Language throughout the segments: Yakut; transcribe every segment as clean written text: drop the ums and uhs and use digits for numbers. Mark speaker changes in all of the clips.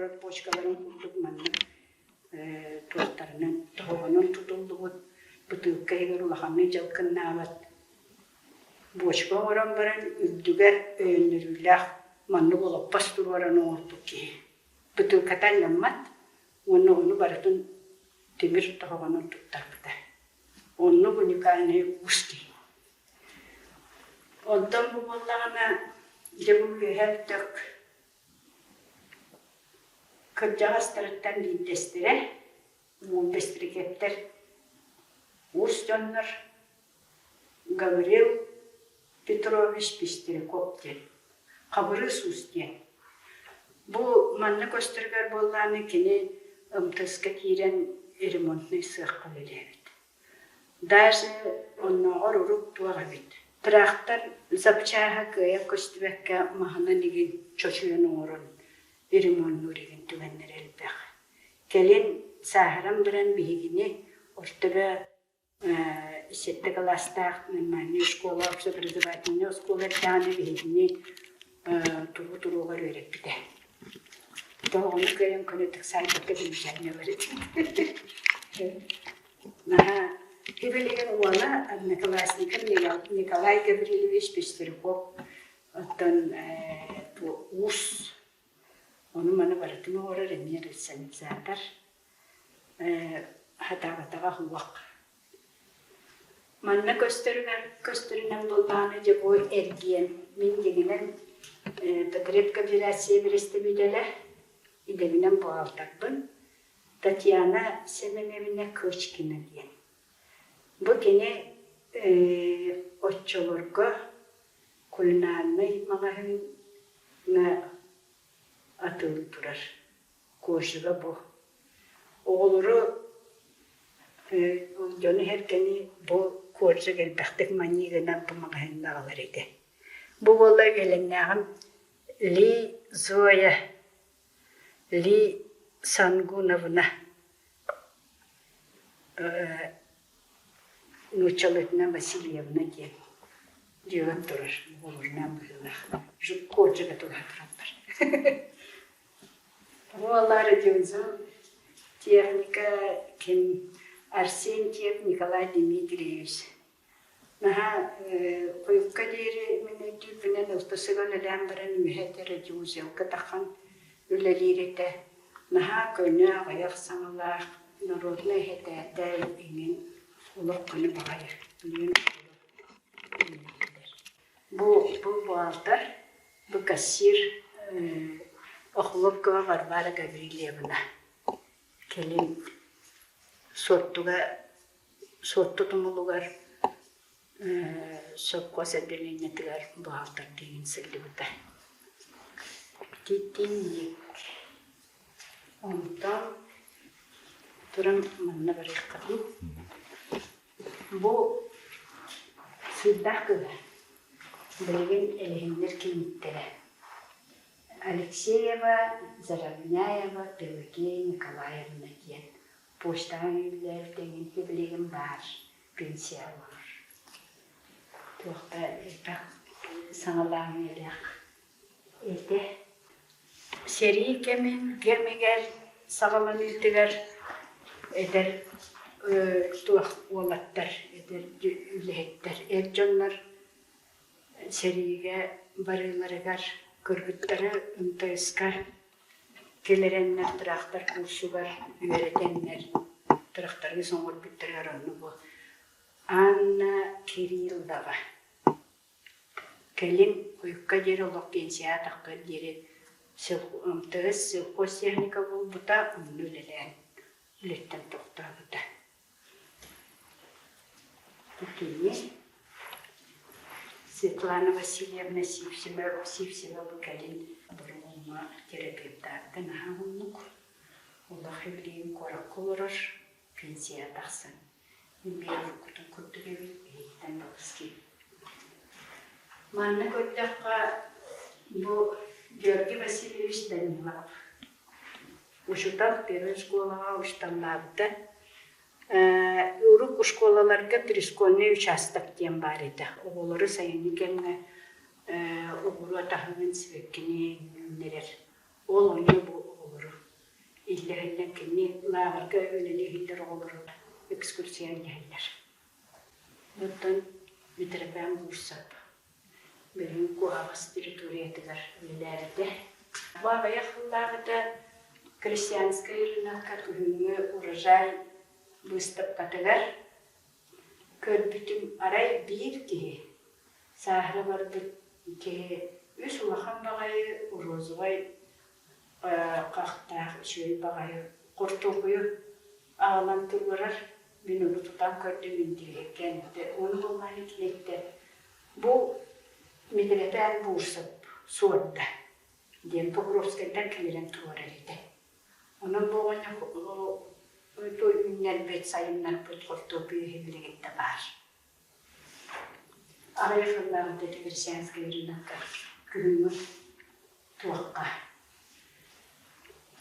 Speaker 1: олорор бочкаларын курдук маннык туохтарынан тоһоҕонон тутуллубут бытыылка иһигэр улаханнык дьалкыннаабат бочка оҥорон баран үрдүгэр өйөннөрүүлээх маннык олоппос туруоран оҥорбут киһи. Бытыылката анньаммат уонна ону барытын тимир тоһоҕонон туттарбыта. Оннук уникальнай уус киһи. Онтон бу буоллаҕына дьэ бу үөһэ өттөк кырдьаҕастарыттан биирдэстэрэ Бэстирикэптэр уус дьоннор Гаврил Петрович Пестряков диэн, Хабырыыс Уус диэн. Бу манна көстөрүгэр буоллаҕына кини МТС-ка киирэн ремонтнай сыахха үлэлээбит. Даже оннооҕор урут туох эбит, тыраахтар запчааһа кыайан көстүбэккэ маһынан игин чочуйан оҥорон ремоннуур игин түгэннэрэ элбэх. Кэлин сааһыран баран биһигини Ортөбө сэттэ кылаастаах нормальная школа, общеобразовательная оскуола эрдэҕинэ биһигини туруу-туруугар үөрэппитэ. Тоҕону кыайан көнөтүк саайбакка замечание Наһаа билигин уола одноклассникым Николай Гаврильевич Пестряков оттон уус ону-маны барытын оҥорор эмиэ рационализатор хатаабатаҕа уох. Манна көстөрүгэр көстөрүнэн буоллаҕына дьэ бу эргиэн мин дьиҥинэн потребкооперация бэрэстэбиитэлэ идэбинэн буҕаалтарбын Татьяна Семеновна Кычкина диэн. Бу кини оччолорго кулинарнай маҕаһыыҥҥа атыылыы турар Кожига бу. Оҕолору дьону сэргэни бу коржик элбэхтик манньыы гынан бу маҕаһыыҥҥа аҕалар этэ. Бу буолла үөлэннээҕим Ли Зоя Ли Сангуновна нууччалыытынан Васильевна диэн дьиэҕин турар оҕолорунаан быһыылаах коржига тураан тураллар. Уоллар Родионцев техника ким Арсентьев Николай Дмитриевич наһаа хойукка диэри мин өйдүүрбүнэн ылтысыга үлэлээн баран үөһэ этэ радиоузелга тахан үлэлиир этэ. Наһаа көнө, аҕыйах саҥалаах, народнай эһэтээтэл иҥин олох көнө баҕайы. Бу бу бухгалтер, бу кассир Охлопкова Варвара Гаврильевна кэлин Суоттуга Суотту тумулугар сопхуос отделениетыгар бухгалтердыын сылдьыбыта. Итинник. Онтон туран манна барыахха дуу. Бу сыырдаах кыыһа. Билигин Элэһиннэр кийииттэрэ. Алексеева Заровняева Пелагея Николаевна диэн почтаҕа үлэлээбит эҥин билигин баар пенсия олорор. Туох да элбэх саҥалаах үөрэх этэ. Сэрии кэмин кэмигэр саҕаланыытыгар эдэр туох уолаттар, эдэр үлэһиттэр, эр дьоннор сэриигэ барыыларыгар кыргыттары МТС-ка киллэрэннэр тыраахтар курсугар үөрэтэннэр тырахтарыыс оҥорбуттарыгар онно бу Анна Кириллова Кэлин хойукка диэри олох пенсияҕа таххыар диэри МТС сельхозтехника буолбута, онно үлэлээн үлэттэн тохтообута. Кини Светлана Васильевна Сивцева, Сивцева бу кэлин Боруҥҥа терапевтаабыта наһаа уһуннук. Олох билигин куоракка олорор, пенсияҕа тахсан. Мин биир уруккутун курдук эбит, биһигиттэн балыс киһи. Манна көрдөххө, бу Георгий Васильевич Данилов учуутал первой школаҕа учууталлаабыта. Урукку школаларга пришкольный участок диэн баар этэ. Оҕолору сайыҥҥы кэмҥэ оҕуруот аһын, сибэккини үүннэрэр. Ол онно бу оҕолору. Иллэһиллэн кини лааҕырга үлэлии иһиллэр оҕолору экскурсия иллэһиллэр. Оттон Митрэпээн Буурсап Бөлүүн Куоһаҕас территориятыгар үлэлээбитэ. Бу аҕыйах сыллааҕыта Крестьянскай рынокка күһүҥҥү урожай быыстапкатыгар көрбүтүм арай биир киһи, сааһыра барбыт киһи үс улахан баҕайы розовай хахтаах үчүгэй баҕайы хортуоппуйу аҕалан туруорар. Мин ону тутан көрдүм, интириэһиргээн Ону буоллаҕына кини эттэ, бу Митирэпээн Буурсап суорда диэн Покровскайтан киллэрэн туруорар этэ. Онон бу оҕонньор үүннэрбит, сайыннарбыт хортуоппуйу иһин билигин да баар. Аҕыйах сыллааҕыта Тверсянскай рынокка күһүҥҥү туохха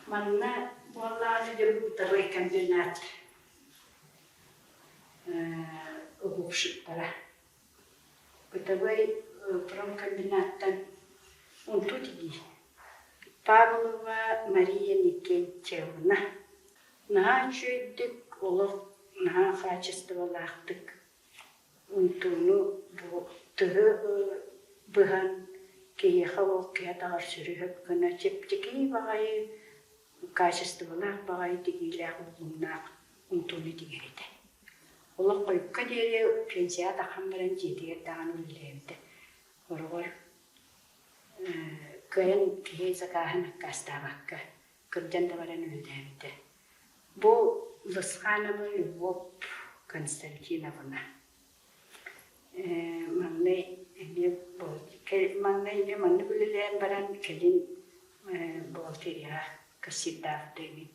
Speaker 1: Манна буоллаҕына дьэ бытовой комбинат угукшиттара. Бытовой промкомбинаттан унтуу тигии. Павлова Мария Никентьевна наһаа үчүгэйдик олох наһаа хаачыстыбалаахтык унтууну бу тыһы быһан киһиэхэ ол киһи атаҕар сүрүһүп гына чэпчэки баҕайы качестволаах баҕайы тигиилээх уллуҥнаах унтууну тигэр этэ. Олох хойукка диэри пенсияҕа таххан баран дьиэтигэр даҕаны үлэлээбитэ. Хороҕор кыайан киһи закааһын аккаастаабакка кырдьан да баран үлэлээбитэ. Бу Лысханова Любовь Константиновна маҥнай эмиэ маҥнай эмиэ маннык үлэлээн баран кэлин бухгалтерияҕа кассирдаабыта эбит.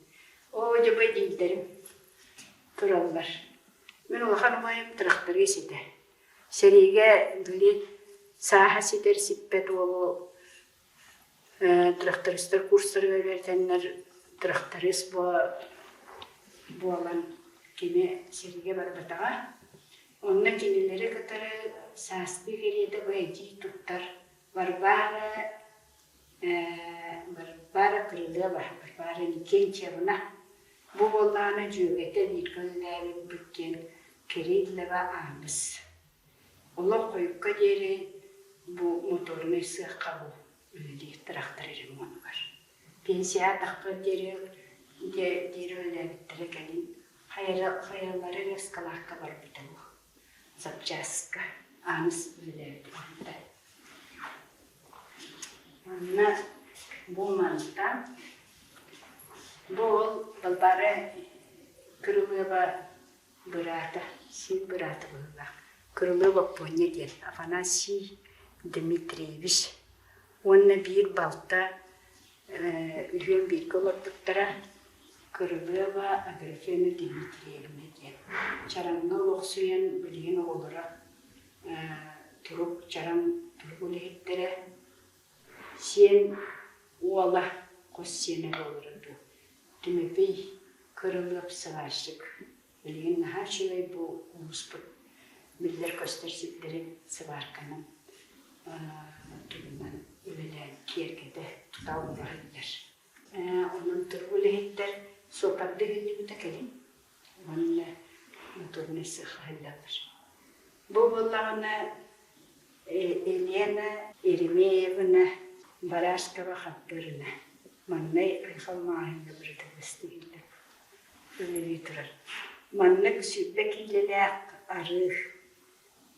Speaker 1: Оо дьэ бу эдьиийдэрим тураллар. Мин улахан убайым тырахтарыыс этэ. Сэриигэ били сааһа ситэр сиппэт уолу Трактористар курстарыгар үөрэтэннэр тракторист буолан кини сэриигэ барбатаҕа. Онно кинилэри кытары саастыы кэриэтэ бу эдьиий туттар Варвара Варвара Крылова, Варвара Никентьевна бу буоллаҕына дьүөгэтэ бииргэ үлэлээбиппит диэн Кириллова Ааныс. Олох хойукка диэри бу моторнай сыахха бу үлэлиир тырахтар ремонугар. Пенсияҕа таххыар диэри диэри үлэлээбиттэрэ кэлин хайалара эрэ ыскалаакка барбыта бу запчааска Ааныс үлэлээбит уһунта. Манна бу мантан бу ол Балбаара Кырылыаба Быраата, сиэн быраата быһыылаах, Кырылыы Боппуонньа диэн Афанасий Дмитриевич уонна биир балта үһүөн бииргэ олорбуттара Кырылыаба Аграфена Дмитриевна диэн. Чараҥҥа олохсуйан билигин оҕолоро турук чараҥ турук үлэһиттэрэ Сиэн уола хос сиэнэ буолара дуу, Түмэпий Кырылыап сварщик билигин наһаа үчүгэй бу улууспут биллэр-көстөр сирдэрин сыбаарканан тугунан үлэлээн киэргэтэ тута оҥоро сылдьар. Онон турук үлэһиттэр суоппардыы иһиллибитэ кэлин уонна моторнай сыах аһыллаллар. Бу буоллаҕына Елена Еремеевна Барашкова Хаппырына маҥнай Айхал маҕаһыыҥҥа бырытыллыстыыллар үлэлии турар. Маннык 20 киилэлээх арыы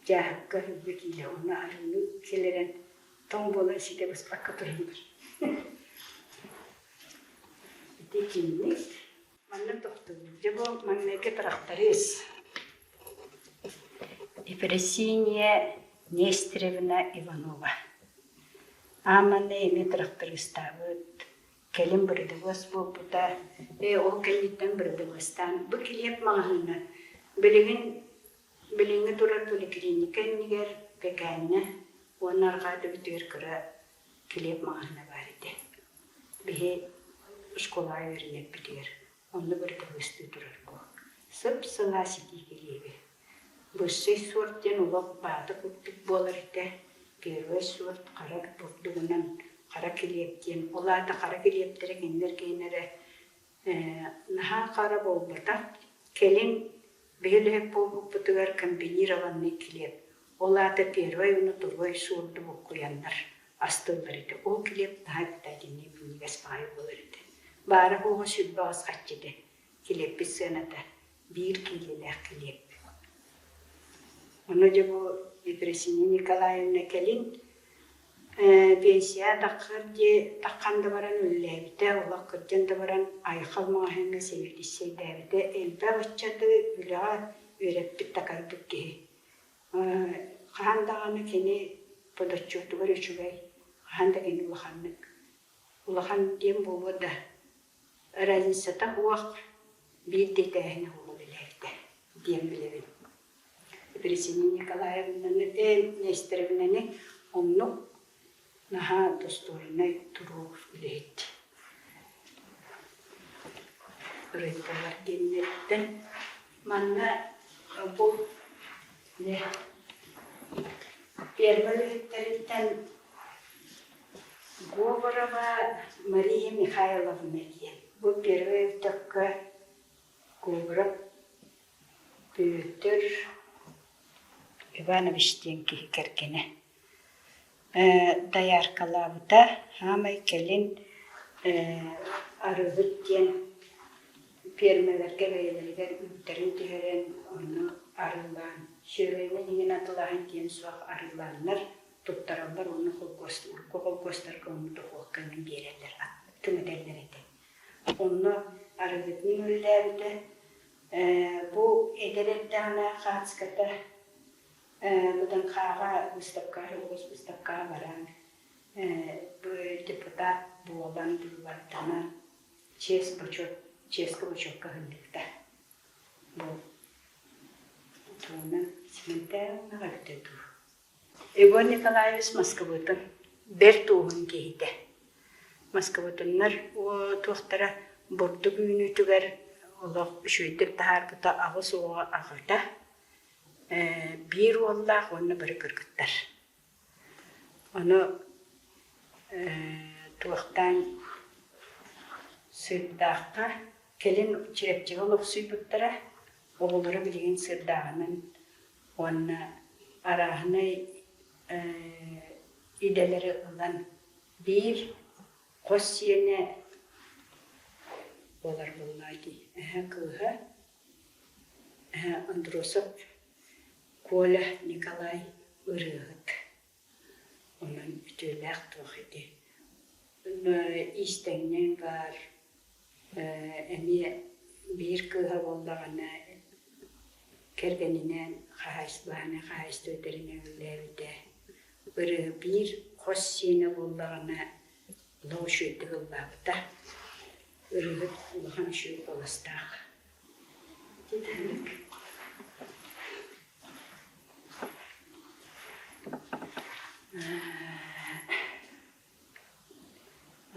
Speaker 1: дьааһыкка 20 киилэ уонна арыыны киллэрэн тоҥ буолан ситэ быспакка тураллар. Ити итинник Манна тохтуубут. Дьэ бу маҥнайгы тырахтарыыс Ефросинья Нестеровна Иванова. Ааманна эмиэ тырахтарыыстаабыт, кэлин бырыдыбыас буолбута. Ээ ол кэнниттэн бырыдыбыастаан бу килиэп маҕаһыына билигин билиҥҥи турар поликлиника иннигэр Пэкээннэ уонна арҕаа төбөтүгэр кыра килиэп маҕаһыына баар этэ. Биһи школаҕа үөрэнэрбитигэр онно бырыталыыстыы турар буо. Сып-сылаас итии килиэби. Высший сорт диэн олох баата курдук буолар этэ. Первый сорт хара бурдугунан хара килиэп диэн. Ол аата хара килиэптэрэ кинилэр киэнэрэ. Наһаа хара буолбатах. Кэлин биһи үлэһит буолбуппутугар комбинированный килиэп, ол аата первай уонна второй суорду буккуйаннар астыыллар этэ. Ол килиэп наһаа питательнай минньигэс баҕайы буолар этэ. Баара-суоҕа 28 харчы этэ. Килиэппит сыаната биир киилэлээх килиэп. Ону дьэ бу Ефросинья Николаевна кэлин Пенсия таххар дии таххан да баран үлэлээбитэ, олох кырдьан да баран Айхал маҕаһыыҥҥа сэбиэдиссэйдээбитэ. Элбэх ыччаты үлэҕэ үөрэппит-такайбыт киһи. Хаһан даҕаны кини подотчуотугар үчүгэй, хаһан да кини улаханнык улахан диэн буолуо да, разницата суох биир да этээһинэ буолан үлэлээбитэ диэн билэбин. Ефросинья Николаевнаны, Нестеровнаны оннук наһаа достойнай туруок үлэһит ырыйталар диэннэриттэн манна бу ферма үлэһиттэриттэн Говорова Мария Михайловна диэн бу первый өттөккө Говоров Петр Иванович диэн киһи кэргэнэ дояркалаабыта, саамай кэлин арыгыт диэн пиэрмэлэргэ бэйэлэригэр үүттэрин түһэрэн онно арыылаан, сүөгэйинэн иҥин атылаһан диэн суох арыылааннар туттараллар уонна холкуос урукку холкуостарга ону дохуокка иҥин биэрэллэр, түҥэтэллэр этэ. Онно арыгытын үлэлээбитэ Бу эдэр эрдэҕинэ хаацката ВДНХ-ҕа выставкаҕа улуус выставкаҕа баран депутат буолан быыбарданан чиэс бочуот чиэскэ бочуокка ыһыллыбыта. Бу тугунан симэнтээҕин эбитэ дуу. Егор Николаевич Москвытын бэрт ууһун киһитэ. Москвытыннар туохтара бурдук үүнүүтүгэр олох үчүгэйдик таһаарбыта аҕыс оҕо аҕата, биир уоллаах уонна бары кыргыттар. Ону туохтаан Сыырдаахха кэлин Чирэпчигэ олохсуйбуттара, оҕолоро билигин Сыырдааҕынан уонна арааһынай идэлэри ылан биир хос сиэнэ буолар буоллаҕа дии. Эһэ кыыһа эһэ Андросов Коля Николай ырыаһыт. Онон үтүөлээх туох ити. Иистэҥньэҥ баар, эмиэ биир кыыһа буоллаҕына кэргэнинээн хаһаайыстыбаһаны хаһаайыстыба тэринэн үлэлээбитэ. Ырыа биир хос сиэнэ буоллаҕына олох үчүгэйдик ыллаабыта. Ырыаһыт улахан үчүгэй куоластаах. Итинник.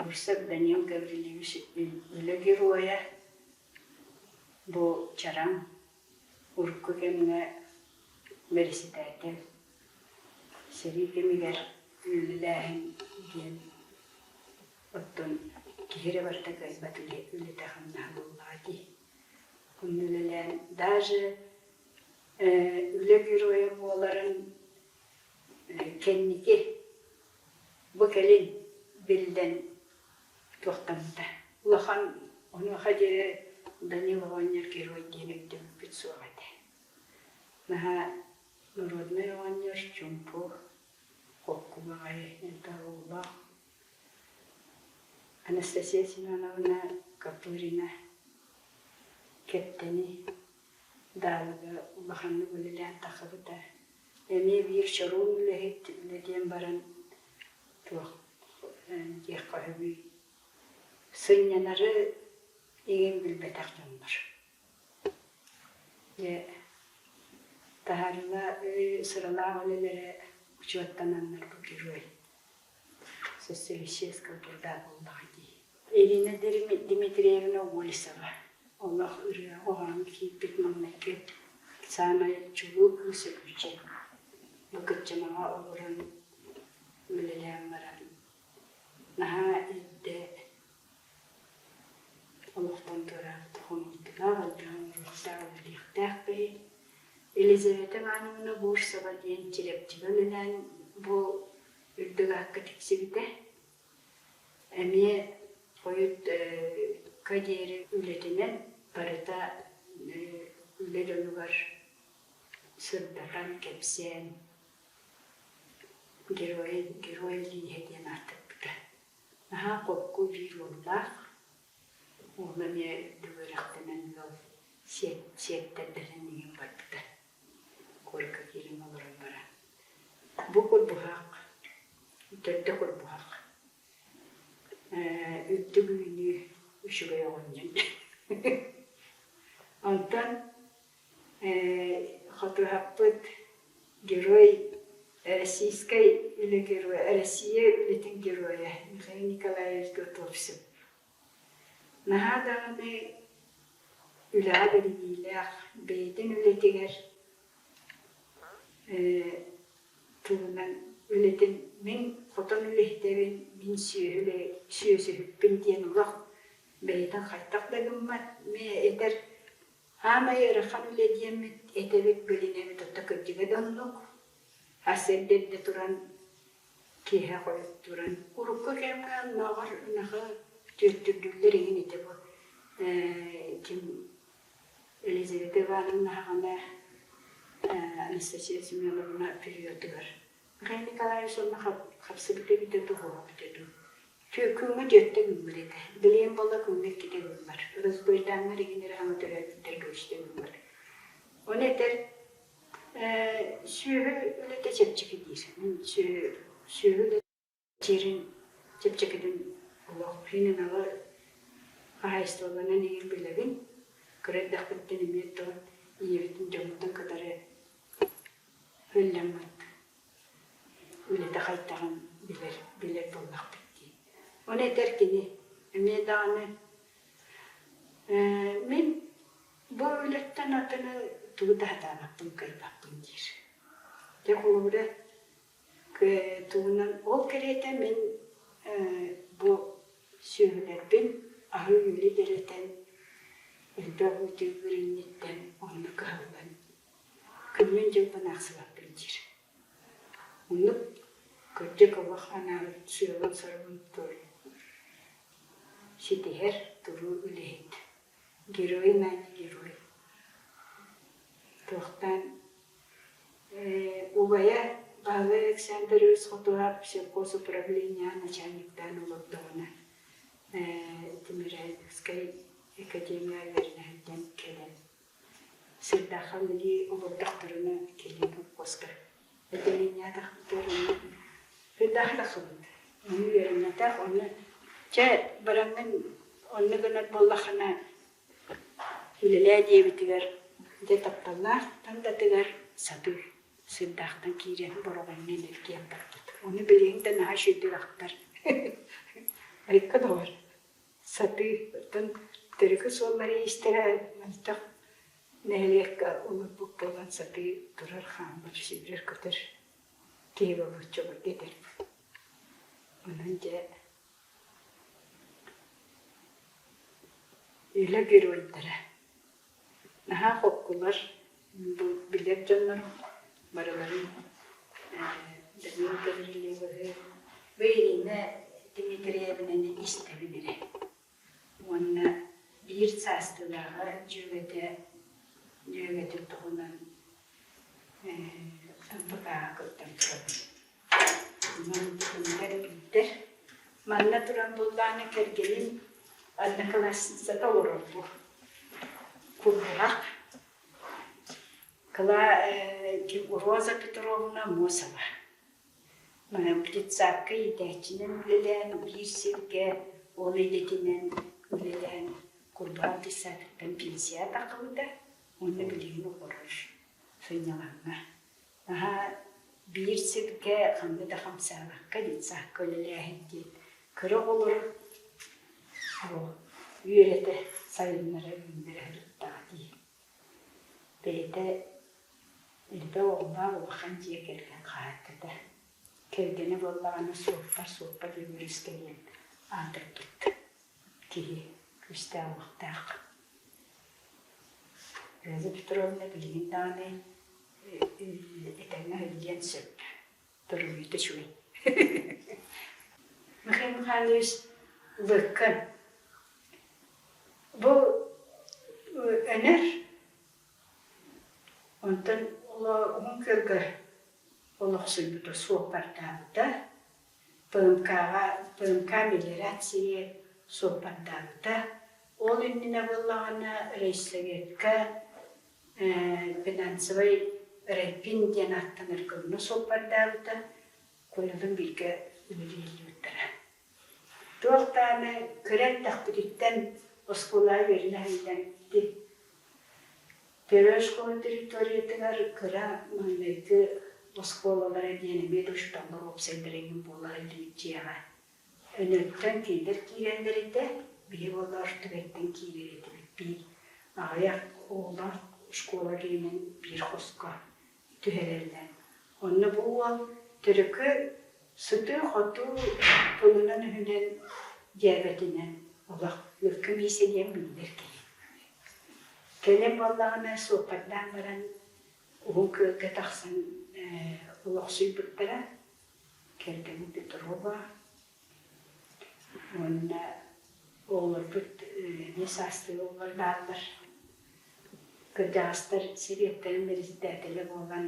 Speaker 1: Бурсак Данил Гаврильевич үлэ геройа бу чараҥ урукку кэмҥэ бэрэссэдээтэл сэрии кэмигэр үлэлээһин диэн оттон киһи эрэ барыта кыайбат үлэтэ-хамнаһа буоллаҕа дии. Онно үлэлээн даже үлэ геройа буоларын кэнники бу кэлин биллэн туохтаммыта. Улахан онуоха диэри Данил оҕонньор герой диэн өйдөбүлбүт суох этэ. Наһаа народнай оҕонньор, чуумпу, холку баҕайы элбэх Анастасия Семеновна Копырина Кэптэни Даалыга улаханнык үлэлээн тахсыбыта. Эмиэ биир чоруун үлэһит үлэ диэн баран туох диэххэ сөбүй сынньанары иҥин билбэтэх дьоннор. Дьэ таһаарыла сыралаах үлэлэрэ учуоттананнар бу герой социалистического труда буоллаҕа дии. Ирина Дмитриевна Олесова олох ырыа хоһоон киирбит маҥнайгы саамай чулуу кыыс Өкүүчэ. Бу Кыччамаҕа олорон үлэлээн баран наһаа эрдэ. Олохтон туораабыт хомолтолоох, элбэҕи оҥоруохтаах, үлэлиэхтээх киһи. Елизавета Ивановна Бурцева диэн Чирэпчигэ үлэлээн бу үрдүк аакка тиксибитэ. Эмиэ хойут ка диэри үлэтинэн барыта үлэ дьонугар сырдатан, кэпсээн Герой, Герой Лииһэ диэн ааттаппыта. Наһаа холку биир уоллаах, уола эмиэ үрдүк үөрэхтэнэн ыал сиэттэрдэрин иһин барбыта. Куоракка киирэн олорон баран. Бу курбуһах, төрдө курбуһах, үрдүк үүнүү үчүгэй оҕонньор. Онтон Хотуһаппыт герой Российскай үлэ геройа, Россия үлэтин геройа Михаил Николаевич Готовцев. Наһаа даҕаны үлэҕэ бэриниилээх, бэйэтин үлэтигэр туһунан үлэтин мин хотон үлэһитэбин, мин сүөһү сүөсүһүппүн диэн олох бэйэтин хайдах да гыммат, этэр Хаамай ыарахан үлэ диэммит этэбит, билинэбит, оттон кырдьыга да оннук. Хас эрдэ эрдэ туран, киэһэ хойут туран. Урукку кэмҥэ оннооҕор ынаҕы түөттүрдүүллэр иҥин ити бу ким Елизавета Ивановна аҕана Анастасия Семеновна периодыгар Михаил Николаевич онно хапсыбыта эбитэ дуу, хоһуйбута дуу. Күҥҥэ түөртэ гыммыт этэ. Билигин буолла күҥҥэ иккитэ гыммар. Разбойдааннар игин эрэ хаҥа төрөөбүттэргэ үстэ гыммар. Ону этэр сүөһү үлэтэ чэпчэки диир. Мин сүөһү сүөһү үлэтин чэпчэкитин олох хининалы хаһаайыстыбаланан игин билэбин. Кыра эрдэхпиттэн эмиэ тон ийэбитин дьоммутун кытары Һүллэммит үлэтэ хайдаҕын билэр, билэр буоллахпыт дии. Ону этэр кини эмиэ даҕаны мин бу үлэттэн атыны тугу да сатаабаппын, кыайбаппын диир. Дьэ холобура тугунан ол кэриэтэ мин бу сүөһүлэрбин аһы-үөлү дэлэтэн элбэх үүтү инниттэн онно кыһаллан Күммүн-дьылбын аахсыбаппын диир. Оннук кырдьык олох анаабыт сыалын-соругун ситиһэр туруу үлэһит. Герой на не герой. Туохтаан убайа Павел Александрович Хотуһап сельхоз управления начальниктаан олордоҕуна Тимирязевскай академия үөрэнэһиттэн кэлэн Сырдаахха үлэлии олордохторуна кэлин холкуоска этэлииннээтэхпитигэр онно сырдаах тахсыбыт. Ону үөрэммэтэх, ону чэ бараҥҥын онно гынар буоллаххына үлэлээ диэбитигэр дьэ тапталлаах тандатыгар сатыы сырдаахтан киирэн бороҕоҥҥо илгиэн барбыт. Ону билигин да наһаа үчүгэйдик ахтар. Айыкка доҕор. Сатыы, оттон төрүкү суоллара-иистэрэ мөлтөх нэһилиэккэ олорбут буолан сатыы турар, хаамар, сүүрэр-көтөр киһи болуоччу обургу этэрбит. Онон дьэ үлэ геройдара наһаа холкулар, бу билэр дьоннорум барыларын Данил Гаврильевиһы бу Ирина Дмитриевнаны истэбин эрэ уонна биир саастыылааҕа дьүөгэтэ дьүөгэтин туһунан НПК-ҕа кыттан турабын. Манна биирдэр. Манна туран буллааны кэргэним одноклассницата олорор бу. Курбуһах. Кыла Роза Петровна Мосова. Детсадка иитээччинэн үлэлээн, биир сиргэ ол идэтинэн үлэлээн Курбуһах детсадыттан пенсия таххыбыта уонна билигин олорор сынньалаҥҥа. Наһаа биир сиргэ ханна да хамсаабакка детсадка үлэлээһин диэн кыра оҕолору үөрэтэ, сайыннара үүннэрэ сырыттаҕа дии. Бэйэтэ элбэх оҕолоох улахан дьиэ кэргэн хаһаайката. Кэргэнэ буоллаҕына суоппар, суоппар Юрискэ диэн аатырбыт киһи. Күүстээх-уохтаах. Роза Петровна билигин даҕаны этэҥҥэ сылдьыан сөп. Доруобуйата үчүгэй. Михаил Михайлович Лыккын бу Өнөр онтон Уһун Күөлгэ олохсуйбута, суоппардаабыта. ПМК-ҕа ПМК мелиорация суоппардаабыта. Ол иннинэ буоллаҕына райсоветка финансовай райпин диэн ааттанар көрүҥэ суоппардаабыта. Колялыын бииргэ үлэлииллибиттэрэ. Туох даҕаны кыра эрдэхпититтэн оскуолаҕа үөрэнэ сылдьан ити Первая школа территориятыгар кыра маҥнайгы оскуолалара диэн эмиэ да учууталлар уопсайдара иҥин буола сылдьыбыт дьиэҕэ. Өнөртөн кинилэр киирэллэр этэ, биһи буолла Ортубэттэн киирэр этибит биир аҕыйах оҕолоох школа гиэнин биир хоско түһэрэллэр. Онно бу уол төрүкү сытыы-хотуу тылынан-өһүнэн дьээбэтинэн олох Лүккэ Миисэ диэн биллэр киһи. Кэлин буоллаҕына суоппардаан баран Уһун Күөлгэ тахсан олохсуйбуттара. Кэргэним Петрова уонна оҕолорбут эмиэ саастыы оҕолор бааллар. Кырдьаҕастар сэбиэттэрин бэрэссэдээтэлэ буолан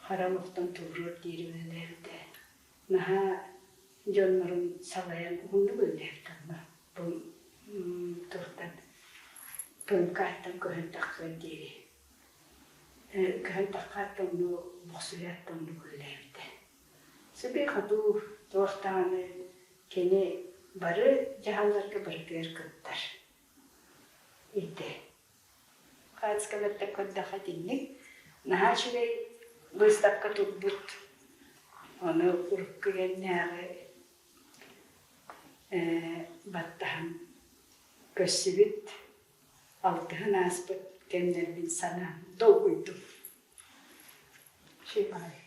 Speaker 1: хара олохтон туоруор диэри үлэлээбитэ. Наһаа дьоннорун салайан уһуннук үлэлээбит онно. Бу туохтан ПМК-ттан көһөн тахсыар диэри. Көһөн таххаат да онно бохсуйаат да оннук үлэлээбитэ. Сытыы-хотуу туох даҕаны кини бары дьаһалларга барытыгар кыттар. Ити. Хаацкалартан көрдөххө итинник наһаа үчүгэй быыстапка турбут. Ону урукку кэмнээҕи баттаһан көрсүбүт, алтыһан ааспыт кэмнэрбин санаан долгуйдум. Үчүгэй баҕайы.